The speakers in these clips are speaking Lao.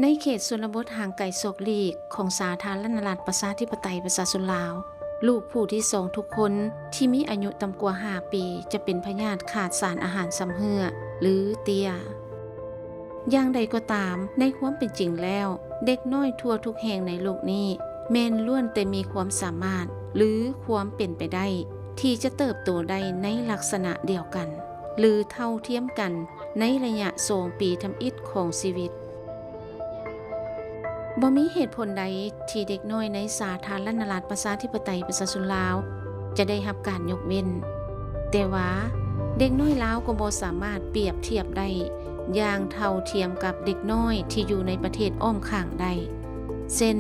ໃນເຂດຊົນນະບົດຫ່າງໄກສອກຫຼີກຂອງສາທາລະນະລັດປະຊາທິປະໄຕປະຊາຊົນລາວ, ລູກຜູ້ທີສອງທຸກຄົນທີ່ມີອາຍຸຕ່ຳກວ່າຫ້າປີ ຈະເປັນພະຍາດຂາດສານອາຫານຊຳເຮື້ອ ຫຼື ເຕ້ຍ. ຢ່າງໃດກໍຕາມ, ໃນຄວາມເປັນຈິງແລ້ວ, ເດັກນ້ອຍທົ່ວທຸກແຫ່ງໃນໂລກນີ້ ແມ່ນລ້ວນແຕ່ມີຄວາມສາມາດ ຫຼື ຄວາມເປັນໄປໄດ້ ທີ່ຈະເຕີບໂຕໄດ້ໃນລັກສະນະດຽວກັນ ຫຼື ເທົ່າທຽມກັນໃນໄລຍະສອງປີທຳອິດຂອງຊີວິດ. ບໍ່ມີເຫດຜົນໃດທີ່ເດັກນ້ອຍໃນສາທາລະນະລັດປະຊາທິປະໄຕປະຊາຊົນລາວຈະໄດ້ຮັບການຍົກເວັ້ນ. ແຕ່ວ່າເດັກນ້ອຍລາວກໍບໍ່ສາມາດປຽບທຽບໄດ້ຢ່າງເທົ່າທຽມກັບເດັກນ້ອຍທີ່ຢູ່ໃນປະເທດອ້ອມຂ້າງໄດ້ ເຊັ່ນ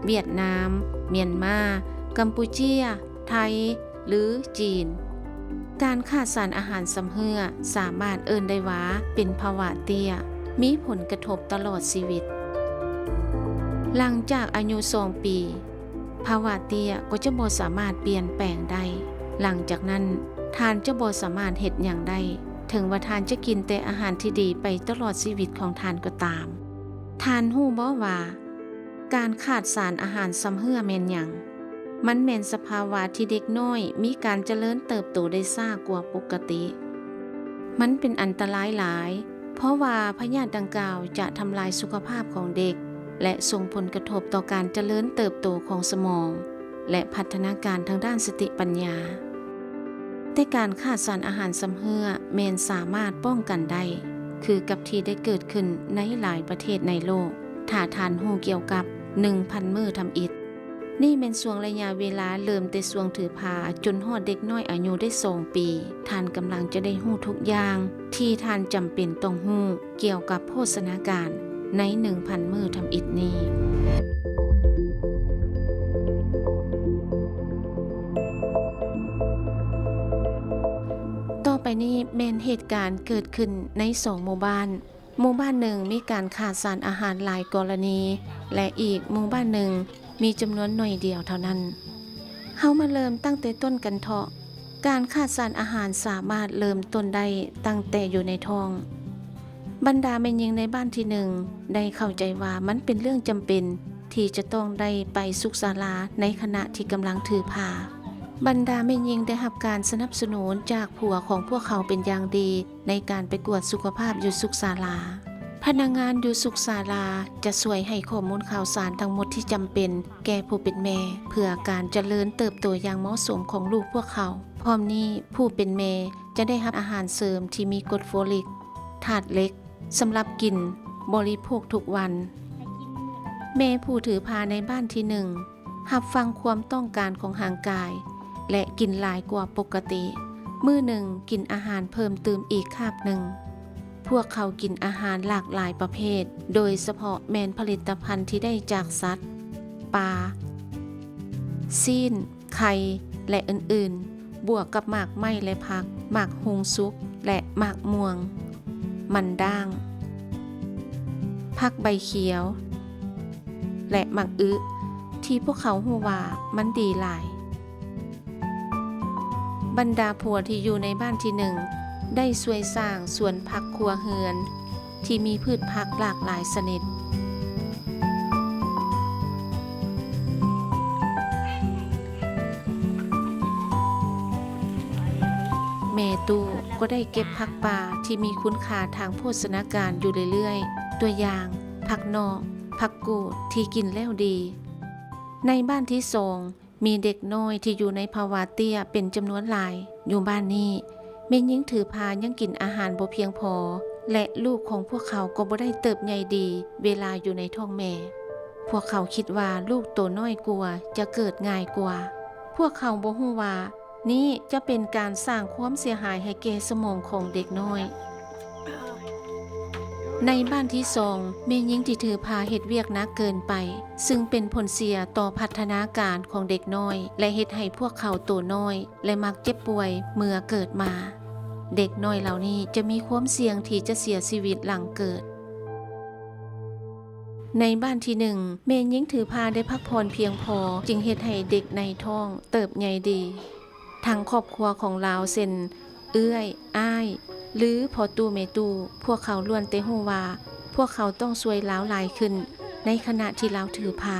ຫວຽດນາມ, ມຽນມາ, ກຳປູເຈຍ, ໄທ ຫຼື ຈີນ. ການຂາດສານອາຫານຊຳເຮື້ອສາມາດເອີ້ນໄດ້ວ່າເປັນພາວະເຕ້ຍ, ມີຜົນກະທົບຕະຫຼອດຊີວິດ. ຫຼັງຈາກອາຍຸສອງປີ, ພາວະເຕ້ຍກໍຈະບໍ່ສາມາດປ່ຽນແປງໄດ້. ຫຼັງຈາກນັ້ນ, ທ່ານຈະບໍ່ສາມາດເຮັດຫຍັງໄດ້, ເຖິງວ່າທ່ານຈະກິນແຕ່ອາຫານທີ່ດີໄປຕະຫຼອດຊີວິດຂອງທ່ານກໍຕາມ. ທ່ານຮູ້ບໍ່ວ່າ ການຂາດສານອາຫານຊຳເຮື້ອແມ່ນຫຍັງ? ມັນແມ່ນສະພາວະທີ່ເດັກນ້ອຍມີການຈະເລີນເຕີບໂຕໄດ້ຊ້າກວ່າປົກກະຕິ. ມັນເປັນອັນຕະລາຍຫຼາຍ, ເພາະວ່າພະຍາດດັ່ງກ່າວຈະທຳລາຍສຸຂະພາບຂອງເດັກ ແລະ ສົ່ງຜົນກະທົບຕໍ່ການຈະເລີນເຕີບໂຕຂອງສະໝອງ ແລະ ພັດທະນາການທາງດ້ານສະຕິປັນຍາ. ແຕ່ການຂາດສານອາຫານຊຳເຮື້ອແມ່ນສາມາດປ້ອງກັນໄດ້, ຄືກັບທີ່ໄດ້ເກີດຂຶ້ນໃນຫຼາຍປະເທດໃນໂລກ, ຖ້າທ່ານຮູ້ກ່ຽວກັບໜຶ່ງພັນມື້ທຳອິດ. ນີ້ແມ່ນຊ່ວງໄລຍະເວລາເລີ່ມແຕ່ຊ່ວງຖືພາຈົນຮອດເດັກນ້ອຍອາຍຸໄດ້ສອງປີ. ທ່ານກຳລັງຈະໄດ້ຮູ້ທຸກຢ່າງທີ່ທ່ານຈຳເປັນຕ້ອງຮູ້ ກ່ຽວກັບໂພຊະນາການໃນໜຶ່ງພັນມື້ທຳອິດນີ້. ຕໍ່ໄປນີ້ແມ່ນເຫດການເກີດຂຶ້ນໃນສອງໝູ່ບ້ານ. ໝູ່ບ້ານໜຶ່ງມີການຂາດສານອາຫານຫຼາຍກໍລະນີ ແລະ ອີກໝູ່ບ້ານໜຶ່ງມີຈຳນວນໜ້ອຍດຽວເທົ່ານັ້ນ. ເຮົາມາເລີ່ມຕັ້ງແຕ່ຕົ້ນກັນເທາະ. ການຂາດສານອາຫານສາມາດເລີ່ມຕົ້ນໄດ້ຕັ້ງແຕ່ຢູ່ໃນທ້ອງ. ບັນດາແມ່ຍິງໃນບ້ານທີໜຶ່ງໄດ້ເຂົ້າໃຈວ່າມັນເປັນເລື່ອງຈຳເປັນທີ່ຈະຕ້ອງໄດ້ໄປສຸກສາລາໃນຂະນະທີ່ກຳລັງຖືພາ. ບັນດາແມ່ຍິງໄດ້ຮັບການສະໜັບສະໜູນຈາກຜົວຂອງພວກເຂົາເປັນຢ່າງດີໃນການໄປກວດສຸຂະພາບຢູ່ສຸກສາລາ. ພະນັກງານຢູ່ສຸກສາລາຈະຊ່ວຍໃຫ້ຂໍ້ມູນຂ່າວສານທັງໝົດທີ່ຈຳເປັນ ແກ່ຜູ້ເປັນແມ່ ເພື່ອການຈະເລີນເຕີບໂຕຢ່າງເໝາະສົມຂອງລູກພວກເຂົາ. ພ້ອມນີ້, ຜູ້ເປັນແມ່ຈະໄດ້ຮັບອາຫານເສີມທີ່ມີກົດໂຟລິກ, ທາດເຫຼັກ, ສຳລັບກິນ, ບໍລິໂພກທຸກວັນ. ແມ່ຜູ້ຖືພາໃນບ້ານທີໜຶ່ງ ຮັບຟັງຄວາມຕ້ອງການຂອງຮ່າງກາຍ ແລະ ກິນຫຼາຍກວ່າປົກກະຕິ. ມື້ໜຶ່ງກິນອາຫານເພີ່ມຕື່ມອີກຄາບໜຶ່ງ. ພວກເຂົາກິນອາຫານຫຼາກຫຼາຍປະເພດ, ໂດຍສະເພາະແມ່ນຜະລິດຕະພັນທີ່ໄດ້ຈາກສັດ, ປາ, ຊີ້ນ, ໄຂ່ ແລະ ອື່ນໆ, ບວກກັບໝາກໄມ້ ແລະ ຜັກ, ໝາກຮຸ່ງສຸກ ແລະ ໝາກມ່ວງ, ມັນດ້າງ, ຜັກໃບຂຽວ ແລະ ໝາກອຶ ທີ່ພວກເຂົາຮູ້ວ່າມັນດີຫຼາຍ. ບັນດາຜົວທີ່ຢູ່ໃນບ້ານທີໜຶ່ງ ໄດ້ຊ່ວຍສ້າງສວນຜັກຄົວເຮືອນທີ່ມີພືດຜັກຫຼາກຫຼາຍຊະນິດ. ແມ່ຕູ້ກໍໄດ້ເກັບຜັກປ່າທີ່ມີຄຸນຄ່າທາງໂພຊະນາການຢູ່ເລື້ອຍໆ, ຕົວຢ່າງ, ຜັກໜໍ່, ຜັກກູດທີ່ກິນແລ້ວດີ. ໃນບ້ານທີສອງ ມີເດັກນ້ອຍທີ່ຢູ່ໃນພາວະເຕ້ຍເປັນຈຳນວນຫຼາຍ. ຢູ່ບ້ານນີ້, ແມ່ຍິງຖືພາຍັງກິນອາຫານບໍ່ພຽງພໍ ແລະ ລູກຂອງພວກເຂົາກໍບໍ່ໄດ້ເຕີບໃຫຍ່ດີເວລາຢູ່ໃນທ້ອງແມ່. ພວກເຂົາຄິດວ່າລູກໂຕນ້ອຍກວ່າຈະເກີດງ່າຍກວ່າ. ພວກເຂົາບໍ່ຮູ້ວ່ານີ້ຈະເປັນການສ້າງຄວາມເສຍຫາຍໃຫ້ແກ່ສະໝອງຂອງເດັກນ້ອຍ. ໃນບ້ານທີສອງ, ແມ່ຍິງທີ່ຖືພາເຮັດວຽກໜັກເກີນໄປ, ຊຶ່ງເປັນຜົນເສຍຕໍ່ພັດທະນາການຂອງເດັກນ້ອຍ ແລະ ເຮັດໃຫ້ພວກເຂົາໂຕນ້ອຍ ແລະ ມັກເຈັບປ່ວຍເມື່ອເກີດມາ. ເດັກນ້ອຍເຫຼົ່ານີ້ຈະມີຄວາມສ່ຽງທີ່ຈະເສຍຊີວິດຫຼັງເກີດ. ໃນບ້ານທີໜຶ່ງ, ແມ່ຍິງຖືພາໄດ້ພັກຜ່ອນພຽງພໍ, ຈຶ່ງເຮັດໃຫ້ເດັກໃນທ້ອງເຕີບໃຫຍ່ດີ. ທັງຄອບຄົວຂອງລາວ ເຊັ່ນ ເອື້ອຍ, ອ້າຍ ຫຼື ພໍ່ຕູ້ແມ່ຕູ້, ພວກເຂົາລ້ວນແຕ່ຮູ້ວ່າ ພວກເຂົາຕ້ອງຊ່ວຍລາວຫຼາຍຂຶ້ນໃນຂະນະທີ່ລາວຖືພາ.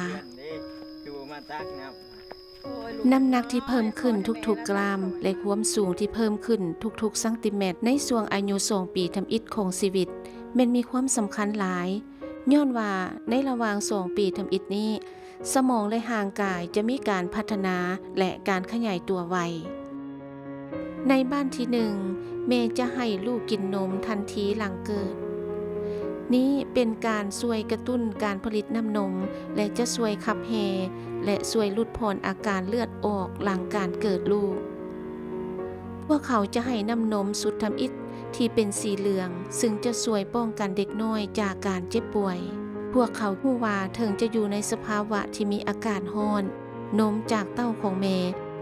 ນ້ຳໜັກທີ່ເພີ່ມຂຶ້ນທຸກໆກຣາມ ແລະ ຄວາມສູງທີ່ເພີ່ມຂຶ້ນທຸກໆຊັງຕີແມັດໃນຊ່ວງອາຍຸສອງປີທຳອິດຂອງຊີວິດ ແມ່ນມີຄວາມສຳຄັນຫຼາຍ, ຍ້ອນວ່າໃນລະຫວ່າງສອງປີທຳອິດນີ້ ສະໝອງ ແລະ ຮ່າງກາຍຈະມີການພັດທະນາ ແລະ ການຂະຫຍາຍຕົວໄວ. ໃນບ້ານທີໜຶ່ງ, ແມ່ຈະໃຫ້ລູກກິນນົມທັນທີຫຼັງເກີດ. ນີ້ເປັນການຊ່ວຍກະຕຸ້ນການຜະລິດນ້ຳນົມ ແລະ ຈະຊ່ວຍຂັບແຫ່ ແລະ ຊ່ວຍຫຼຸດຜ່ອນອາການເລືອດອອກຫຼັງການເກີດລູກ. ພວກເຂົາຈະໃຫ້ນ້ຳນົມຊຸດທຳອິດທີ່ເປັນສີເຫຼືອງ, ຊຶ່ງຈະຊ່ວຍປ້ອງກັນເດັກນ້ອຍຈາກການເຈັບປ່ວຍ. ພວກເຂົາຮູ້ວ່າເຖິງຈະຢູ່ໃນສະພາວະທີ່ມີອາກາດຮ້ອນ, ນົມຈາກເຕົ້າຂອງແມ່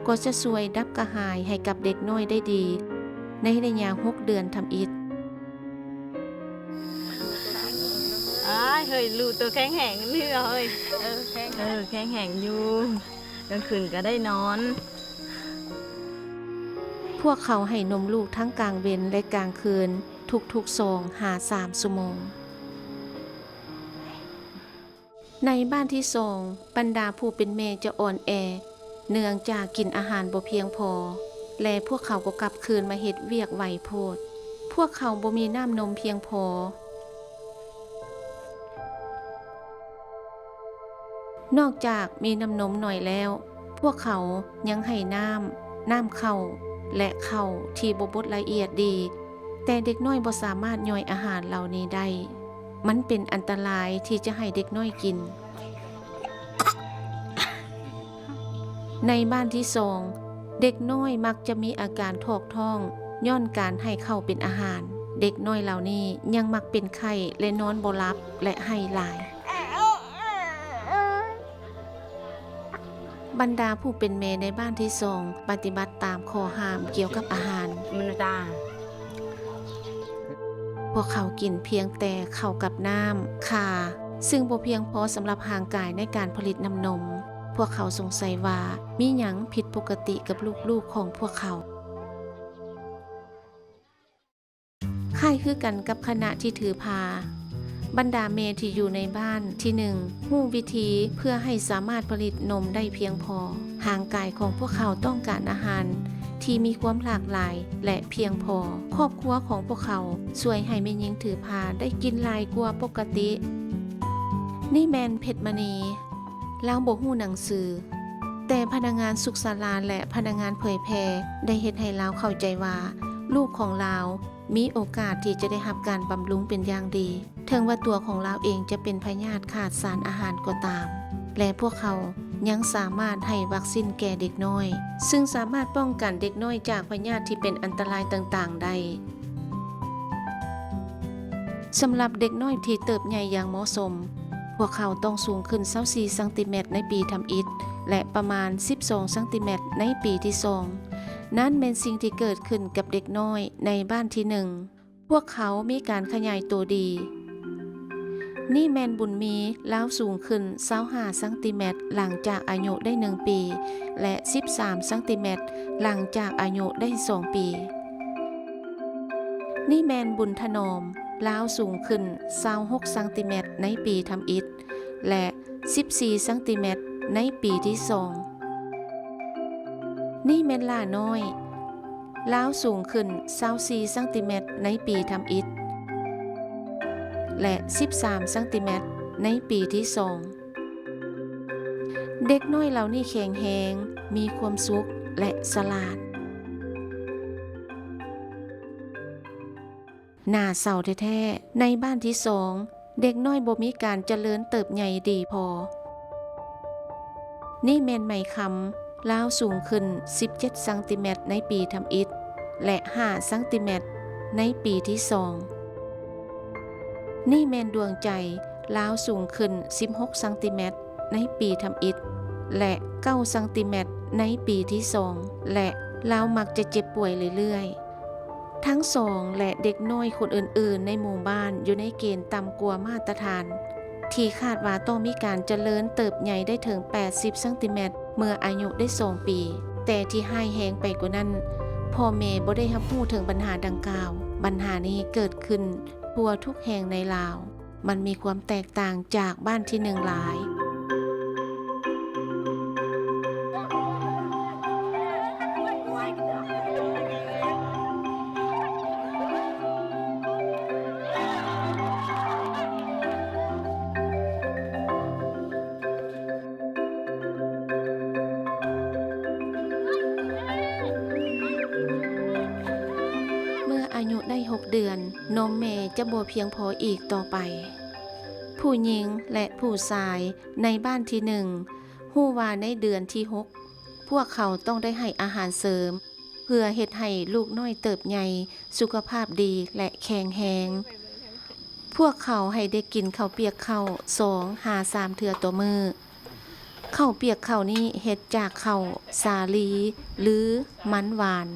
ກໍຈະຊ່ວຍດັບກະຫາຍໃຫ້ກັບເດັກນ້ອຍໄດ້ດີໃນໄລຍະຫົກເດືອນທຳອິດ. ອ້າຍ ເຮີ້ຍ ລູກໂຕແຂງແຮງນີ້ເຮີ້ຍ. ເອີ ແຂງ ເອີ ແຂງແຮງຢູ່. ກາງຄືນກໍໄດ້ນອນ. ພວກເຂົາໃຫ້ນົມລູກທັງກາງເວັນ ແລະ ກາງຄືນ ທຸກໆສອງຫາສາມຊົ່ວໂມງ. ໃນບ້ານທີສອງ, ບັນດາຜູ້ເປັນແມ່ຈະອ່ອນແອ ເນື່ອງຈາກກິນອາຫານບໍ່ພຽງພໍ ແລະ ພວກເຂົາກໍກັບຄືນມາເຮັດວຽກໄວໂພດ. ພວກເຂົາບໍ່ມີນ້ຳນົມພຽງພໍ. ນອກຈາກມີນ້ຳນົມໜ້ອຍແລ້ວ, ພວກເຂົາຍັງໃຫ້ນ້ຳ, ນ້ຳເຂົ້າ ແລະ ເຂົ້າທີ່ບໍ່ບົດລະອຽດດີ, ແຕ່ເດັກນ້ອຍບໍ່ສາມາດຍ່ອຍອາຫານເຫຼົ່ານີ້ໄດ້. ມັນເປັນອັນຕະລາຍທີ່ຈະໃຫ້ເດັກນ້ອຍກິນ. ໃນບ້ານທີສອງ, ເດັກນ້ອຍມັກຈະມີອາການຖອກທ້ອງຍ້ອນການໃຫ້ເຂົ້າເປັນອາຫານ. ເດັກນ້ອຍເຫຼົ່ານີ້ຍັງມັກເປັນໄຂ້ ແລະ ນອນບໍ່ຫຼັບ ແລະ ໄຫ້ຫຼາຍ. ບັນດາຜູ້ເປັນແມ່ໃນບ້ານທີສອງປະຕິບັດຕາມຂໍ້ຫ້າມກ່ຽວກັບອາຫານ. ມັນຕາ ພວກເຂົາກິນພຽງແຕ່ເຂົ້າກັບນ້ຳ, ຂ່າ, ຊຶ່ງບໍ່ພຽງພໍສຳລັບຮ່າງກາຍໃນການຜະລິດນ້ຳນົມ. ພວກເຂົາສົງໄສວ່າມີຫຍັງຜິດປົກກະຕິກັບລູກໆຂອງພວກເຂົາ. ຄ້າຍຄືກັນກັບຂະນະທີ່ຖືພາ, ບັນດາແມ່ທີ່ຢູ່ໃນບ້ານທີໜຶ່ງຮູ້ວິທີເພື່ອໃຫ້ສາມາດຜະລິດນົມໄດ້ພຽງພໍ. ຮ່າງກາຍຂອງພວກເຂົາຕ້ອງການອາຫານທີ່ມີຄວາມຫຼາກຫຼາຍ ແລະ ພຽງພໍ. ຄອບຄົວຂອງພວກເຂົາຊ່ວຍໃຫ້ແມ່ຍິງຖືພາໄດ້ກິນຫຼາຍກວ່າປົກກະຕິ. ນີ້ແມ່ນເພັດມະນີ. ລາວບໍ່ຮູ້ໜັງສື, ແຕ່ພະນັກງານສຸກສາລາ ແລະ ພະນັກງານເຜີຍແຜ່ໄດ້ເຮັດໃຫ້ລາວເຂົ້າໃຈວ່າ ລູກຂອງລາວມີໂອກາດທີ່ຈະໄດ້ຮັບການບຳລຸງເປັນຢ່າງດີ. ເຖິງວ່າຕົວຂອງລາວເອງຈະເປັນພະຍາດຂາດສານອາຫານກໍຕາມ, ແລະ ພວກເຂົາຍັງສາມາດໃຫ້ວັກຊີນແກ່ເດັກນ້ອຍ, ຊຶ່ງສາມາດປ້ອງກັນເດັກນ້ອຍຈາກພະຍາດທີ່ເປັນອັນຕະລາຍຕ່າງໆໄດ້. ສຳລັບເດັກນ້ອຍທີ່ເຕີບໃຫຍ່ຢ່າງເໝາະສົມ, ພວກເຂົາຕ້ອງສູງຂຶ້ນຊາວສີ່ຊັງຕີແມັດໃນປີທຳອິດ ແລະ ປະມານສິບສອງຊັງຕີແມັດໃນປີທີສອງ. ນັ້ນແມ່ນສິ່ງທີ່ເກີດຂຶ້ນກັບເດັກນ້ອຍໃນບ້ານທີໜຶ່ງ. ພວກເຂົາມີການຂະຫຍາຍໂຕດີ. ນີ້ແມ່ນບຸນມີ, ລາວສູງຂຶ້ນຊາວຫ້າຊັງຕີແມັດຫຼັງຈາກອາຍຸໄດ້ໜຶ່ງປີ ແລະ ສິບສາມຊັງຕີແມັດຫຼັງຈາກອາຍຸໄດ້ສອງປີ. ນີ້ແມ່ນບຸນຖະໜອມ, ລາວສູງຂຶ້ນຊາວຫົກຊັງຕີແມັດໃນປີທຳອິດ ແລະ ສິບສີ່ຊັງຕີແມັດໃນປີທີສອງ. ນີ້ແມ່ນຫຼ້ານ້ອຍ, ລາວສູງຂຶ້ນຊາວສີ່ຊັງຕີແມັດໃນປີທຳອິດ ແລະ ສິບສາມຊັງຕີແມັດໃນປີທີສອງ. ເດັກນ້ອຍເຫຼົ່ານີ້ແຂງແຮງ, ມີຄວາມສຸກ ແລະ ສະຫຼາດ. ໜ້າເສົ້າແທ້ໆ, ໃນບ້ານທີສອງ, ເດັກນ້ອຍບໍ່ມີການຈະເລີນເຕີບໃຫຍ່ດີພໍ. ນີ້ແມ່ນໄມ້ຄຳ, ລາວສູງຂຶ້ນສິບເຈັດຊັງຕີແມັດໃນປີທຳອິດ ແລະ ຫ້າຊັງຕີແມັດໃນປີທີສອງ. ນີ້ແມ່ນດວງໃຈ, ລາວສູງຂຶ້ນສິບຫົກຊັງຕີແມັດໃນປີທຳອິດ ແລະ ເກົ້າຊັງຕີແມັດໃນປີທີສອງ ແລະ ລາວມັກຈະເຈັບປ່ວຍເລື້ອຍໆ. ທັງສອງ ແລະ ເດັກນ້ອຍຄົນອື່ນໆໃນໝູ່ບ້ານຢູ່ໃນເກນຕ່ຳກວ່າມາດຕະຖານ ທີ່ຄາດວ່າຕ້ອງມີການຈະເລີນເຕີບໃຫຍ່ໄດ້ເຖິງແປດສິບຊັງຕີແມັດເມື່ອອາຍຸໄດ້ສອງປີ. ແຕ່ທີ່ຮ້າຍແຮງໄປກວ່ານັ້ນ, ພໍ່ແມ່ບໍ່ໄດ້ຮັບຮູ້ເຖິງບັນຫາດັ່ງກ່າວ. ບັນຫານີ້ເກີດຂຶ້ນທົ່ວທຸກແຫ່ງໃນລາວ. ມັນມີຄວາມແຕກຕ່າງຈາກບ້ານທີໜຶ່ງຫຼາຍ. ເມື່ອອາຍຸໄດ້ຫົກເດືອນ, ນົມແມ່ຈະບໍ່ພຽງພໍອີກຕໍ່ໄປ. ຜູ້ຍິງ ແລະ ຜູ້ຊາຍໃນບ້ານທີໜຶ່ງຮູ້ວ່າໃນເດືອນທີຫົກ ພວກເຂົາຕ້ອງໄດ້ໃຫ້ອາຫານເສີມ ເພື່ອເຮັດໃຫ້ລູກນ້ອຍເຕີບໃຫຍ່ ສຸຂະພາບດີ ແລະ ແຂງແຮງ. ພວກເຂົາໃຫ້ເດັກກິນເຂົ້າປຽກເຂົ້າສອງຫາສາມເທື່ອຕໍ່ມື້. ເຂົ້າປຽກເຂົ້ານີ້ເຮັດຈາກເຂົ້າສາລີ ຫຼື ມັນຫວານ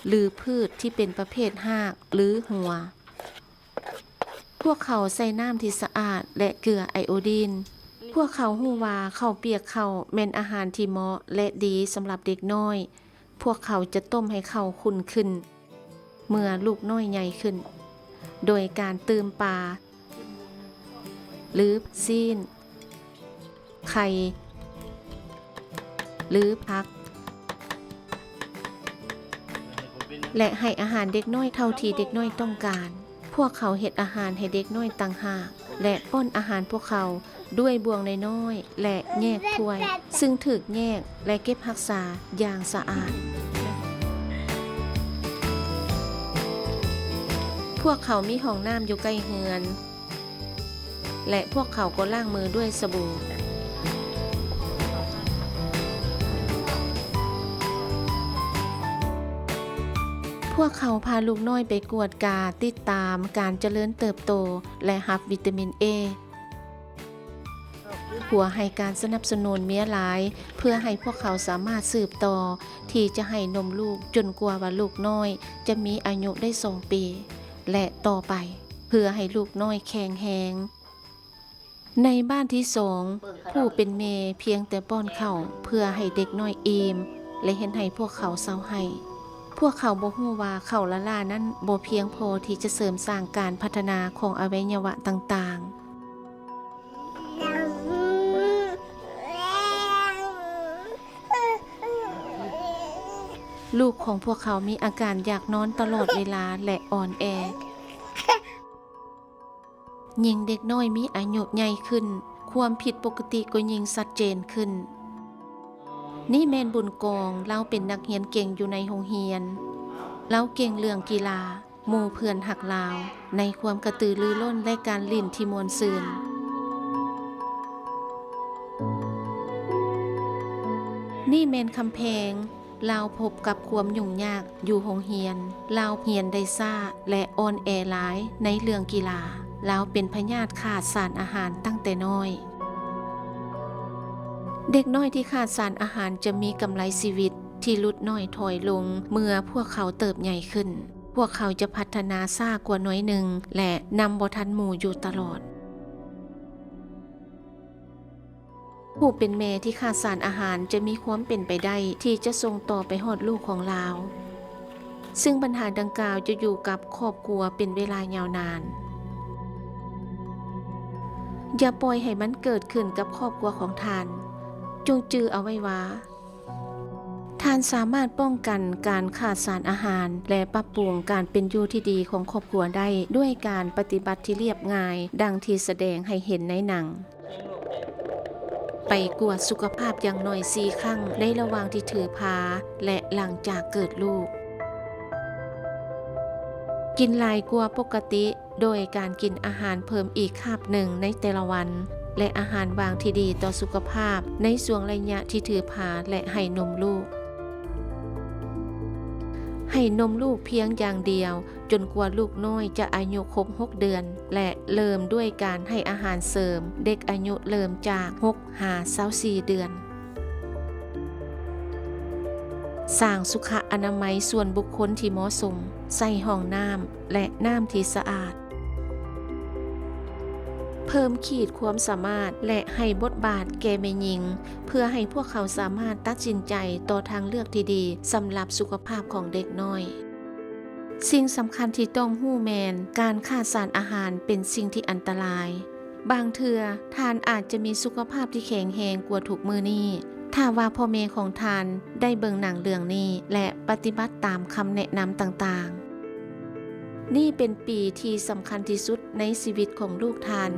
ຫຼື ພືດທີ່ເປັນປະເພດຮາກ ຫຼື ຫົວ. ພວກເຂົາໃສ່ນ້ຳທີ່ສະອາດ ແລະ ເກືອໄອໂອດີນ. ພວກເຂົາຮູ້ວ່າເຂົ້າປຽກເຂົ້າແມ່ນອາຫານທີ່ເໝາະ ແລະ ດີສຳລັບເດັກນ້ອຍ. ພວກເຂົາຈະຕົ້ມໃຫ້ເຂົ້າຂຸ້ນຂຶ້ນ ເມື່ອລູກນ້ອຍໃຫຍ່ຂຶ້ນ ໂດຍການຕື່ມປາ ຫຼື ຊີ້ນ ໄຂ່ ຫຼື ຜັກ ແລະ ໃຫ້ອາຫານເດັກນ້ອຍເທົ່າທີ່ເດັກນ້ອຍຕ້ອງການ. ພວກເຂົາເຮັດອາຫານໃຫ້ເດັກນ້ອຍຕ່າງຫາກ ແລະ ປ້ອນອາຫານພວກເຂົາດ້ວຍບ່ວງນ້ອຍໆ ແລະ ແຍກຖ້ວຍ, ຊຶ່ງຖືກແຍກ ແລະ ເກັບຮັກສາຢ່າງສະອາດ. ພວກເຂົາມີຫ້ອງນ້ຳຢູ່ໃກ້ເຮືອນ ແລະ ພວກເຂົາກໍລ້າງມືດ້ວຍສະບູ. ພວກເຂົາພາລູກນ້ອຍໄປກວດກາ, ຕິດຕາມການຈະເລີນເຕີບໂຕ ແລະ ຮັບວິຕາມິນເອ. ຜົວໃຫ້ການສະໜັບສະໜູນເມຍຫຼາຍ ເພື່ອໃຫ້ພວກເຂົາສາມາດສືບຕໍ່ທີ່ຈະໃຫ້ນົມລູກຈົນກວ່າວ່າລູກນ້ອຍຈະມີອາຍຸໄດ້ສອງປີ ແລະ ຕໍ່ໄປ ເພື່ອໃຫ້ລູກນ້ອຍແຂງແຮງ. ໃນບ້ານທີສອງ ຜູ້ເປັນແມ່ພຽງແຕ່ປ້ອນເຂົ້າເພື່ອໃຫ້ເດັກນ້ອຍອີ່ມ ແລະ ເຮັດໃຫ້ພວກເຂົາເຊົາໄຫ້. ພວກເຂົາບໍ່ຮູ້ວ່າເຂົ້າລ້າໆນັ້ນບໍ່ພຽງພໍທີ່ຈະເສີມສ້າງການພັດທະນາຂອງອະໄວຍະວະຕ່າງໆ. ລູກຂອງພວກເຂົາມີອາການຢາກນອນຕະຫຼອດເວລາ ແລະ ອ່ອນແອ. ຍິ່ງເດັກນ້ອຍມີອາຍຸໃຫຍ່ຂຶ້ນ, ຄວາມຜິດປົກກະຕິກໍຍິ່ງຊັດເຈນຂຶ້ນ. ນີ້ແມ່ນບຸນກອງ, ລາວເປັນນັກຮຽນເກັ່ງຢູ່ໃນໂຮງຮຽນ. ລາວເກັ່ງເລື່ອງກິລາ, ໝູ່ເພື່ອນຮັກລາວ, ໃນຄວາມກະຕືລືລົ້ນ ແລະ ການຫຼິ້ນທີ່ມ່ວນຊື່ນ. ນີ້ແມ່ນຄຳແພງ, ລາວພົບກັບຄວາມຫຍຸ້ງຍາກຢູ່ໂຮງຮຽນ. ລາວຮຽນໄດ້ຊ້າ ແລະ ອ່ອນແອຫຼາຍໃນເລື່ອງກິລາ. ລາວເປັນພະຍາດຂາດສານອາຫານຕັ້ງແຕ່ນ້ອຍ. ເດັກນ້ອຍທີ່ຂາດສານອາຫານຈະມີກຳໄລຊີວິດທີ່ຫຼຸດໜ້ອຍຖອຍລົງເມື່ອພວກເຂົາເຕີບໃຫຍ່ຂຶ້ນ. ພວກເຂົາຈະພັດທະນາຊ້າກວ່າໜ້ອຍໜຶ່ງ ແລະ ນຳບໍ່ທັນໝູ່ຢູ່ຕະຫຼອດ. ຜູ້ເປັນແມ່ທີ່ຂາດສານອາຫານຈະມີຄວາມເປັນໄປໄດ້ທີ່ຈະສົ່ງຕໍ່ໄປຮອດລູກຂອງລາວ, ຊຶ່ງບັນຫາດັ່ງກ່າວຈະຢູ່ກັບຄອບຄົວເປັນເວລາຍາວນານ. ຢ່າປ່ອຍໃຫ້ມັນເກີດຂຶ້ນກັບຄອບຄົວຂອງທ່ານ. ຈົ່ງຈື່ເອົາໄວ້ວ່າ ທ່ານສາມາດປ້ອງກັນການຂາດສານອາຫານ ແລະ ປັບປຸງການເປັນຢູ່ທີ່ດີຂອງຄອບຄົວໄດ້ ດ້ວຍການປະຕິບັດທີ່ລຽບງ່າຍ ດັ່ງທີ່ສະແດງໃຫ້ເຫັນໃນໜັງ. ໄປກວດສຸຂະພາບຢ່າງໜ້ອຍສີ່ຄັ້ງ ໃນລະຫວ່າງທີ່ຖືພາ ແລະ ຫຼັງຈາກເກີດລູກ. ກິນຫຼາຍກວ່າປົກກະຕິ ໂດຍການກິນອາຫານເພີ່ມອີກຄາບໜຶ່ງໃນແຕ່ລະວັນ ແລະ ອາຫານຫວ່າງທີ່ດີຕໍ່ສຸຂະພາບໃນຊ່ວງໄລຍະທີ່ຖືພາ ແລະ ໃຫ້ນົມລູກ. ໃຫ້ນົມລູກພຽງຢ່າງດຽວ ຈົນກວ່າລູກນ້ອຍຈະອາຍຸຄົບຫົກເດືອນ ແລະ ເລີ່ມດ້ວຍການໃຫ້ອາຫານເສີມເດັກອາຍຸເລີ່ມຈາກຫົກຫາຊາວສີ່ເດືອນ. ສ້າງສຸຂະອະນາໄມສ່ວນບຸກຄົນທີ່ເໝາະສົມ, ໃສ່ຫ້ອງນ້ຳ ແລະ ນ້ຳທີ່ສະອາດ. ເພີ່ມຂີດຄວາມສາມາດ ແລະ ໃຫ້ບົດບາດແກ່ແມ່ຍິງ ເພື່ອໃຫ້ພວກເຂົາສາມາດຕັດສິນໃຈຕໍ່ທາງເລືອກທີ່ດີສຳລັບສຸຂະພາບຂອງເດັກນ້ອຍ. ສິ່งสำคัญที่ต้องรู้แม่น การขาดสารอาหารเป็นสิ่งที่อันตราย บางเทื่อท่านอาจจะมีสุขภาพที่แข็งแรงกว่าทุกมื้อนี้ ถ้าว่าพ่อแม่ของท่านได้เบิ่งหนังเรื่องนี้ และปฏิบัติตามคำแนะนำต่างๆ นี่เป็นปีที่สำคัญที่สุดในชีวิตของลูกท่าน